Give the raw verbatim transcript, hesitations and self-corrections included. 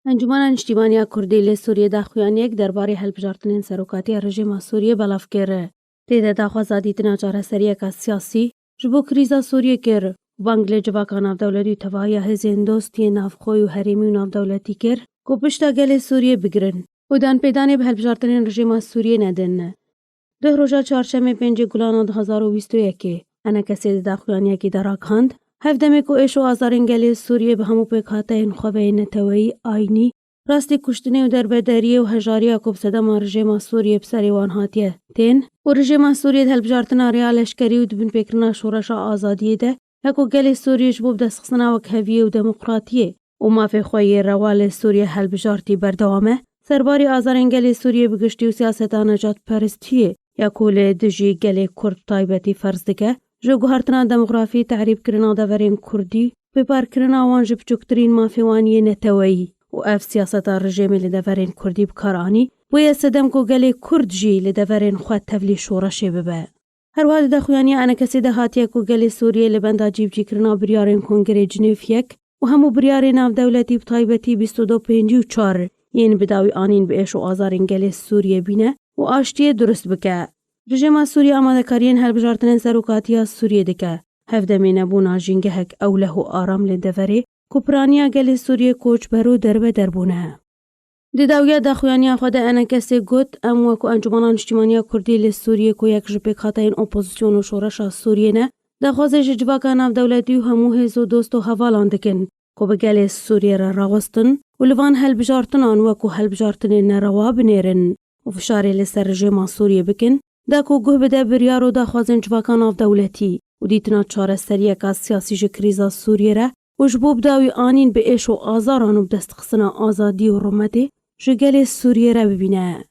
Encûmena Niştîmaniya Kurdî li Sûriyê daxuyaniyek derbarê hilbijartinên serokatiya rejîma Sûriyê belav kir. Tê de daxwaza dîtina çareseriyeke siyasî ji bo krîza Sûriyê kir û bang li civaka navdewletî û tevahiya hêzên dost yên navxwe û herêmî û navdewletî kir ku pişta gelê Sûriyê bigirin û danpêdanê bi hilbijartinên rejîma Sûriyê nedin. Duh roja çarşemê pêncê Gulana du hezar û bîst û yekê, ENKSê di daxuyaniyekî de ragihand, hevdemê ku êş û azarên gelê Sûriyê bi hemû pêkhateyên xwe ve yên neteweyî, aynî, rastî kuştinê û derbederiyê û hejariya ku bi sedema rejêma Sûriyê bi serê wan hatiye tên û rejêma Sûriyê di hilbijartina rêya leşkerî û di binpêkirina şoreşa azadiyê de ya ku gelê Sûriyê ji bo bidestxistina wekheviyê û demokratiyê û mafê xwe yê rewa li Sûriyê hilbijartî berdewam e, serbarî azarên gelê Sûriyê bi giştî û siyaseta nejadperistiyê ya ku li dijî gelê Kurd bi taybetî ferz dike, ji guhertina demografî, tehrîbkirina deverên Kurdî, bêparkirina wan ji biçûktirîn mafê wan yê neteweyî û ev siyaseta rejêmê li deverên Kurdî bi kar anî, bûye sedem ku gelê Kurd jî li deverên xwe tevlî şoreşê bibe. Her wiha di daxuyaniya ENKSê de hatiye ku gelê Sûriyê li benda cîbicîkirina biryarên Kongrê Cinêv yek û hemû biryarên navdewletî, bi taybetî bîst û du pêncî û çar, yên bi dawî anîn bi êş û azarên gelê Sûriyê bîne û aştiyê durust bike. Rejêma Sûriyê amadekariyên hilbijartinên serokatiya Sûriyê dike. Hevdemê nebûna jîngehek ewleh û aram li deverê ku piraniya gelê Sûriyê koçber û derbeder bûne. Di dawiya daxuyaniya xwe de ENKSê got, em wekî Encûmena Niştîmaniya Kurdî li Sûriyê ku yek ji pêkhateyên opozîsyon û şoreşa Sûriyê ne, daxwazê ji civaka navdewletî û hemû hêz û dost û hevalan dikin ku bi gelê Sûriyê re rawestin û li van hilbijartinan wekî hilbijartinên nerewa binêrin û fişarê li ser rejêma Sûriyê bikin, da ku guh bide biryar û daxwazên civaka navdewletî û dîtina çareseriyeka siyasî ji krîza Sûriyê re û ji bo bidawî anîn bi êş û azaran û bidestxistina azadî û rûmetê ji gelê Sûriyê re bibîne.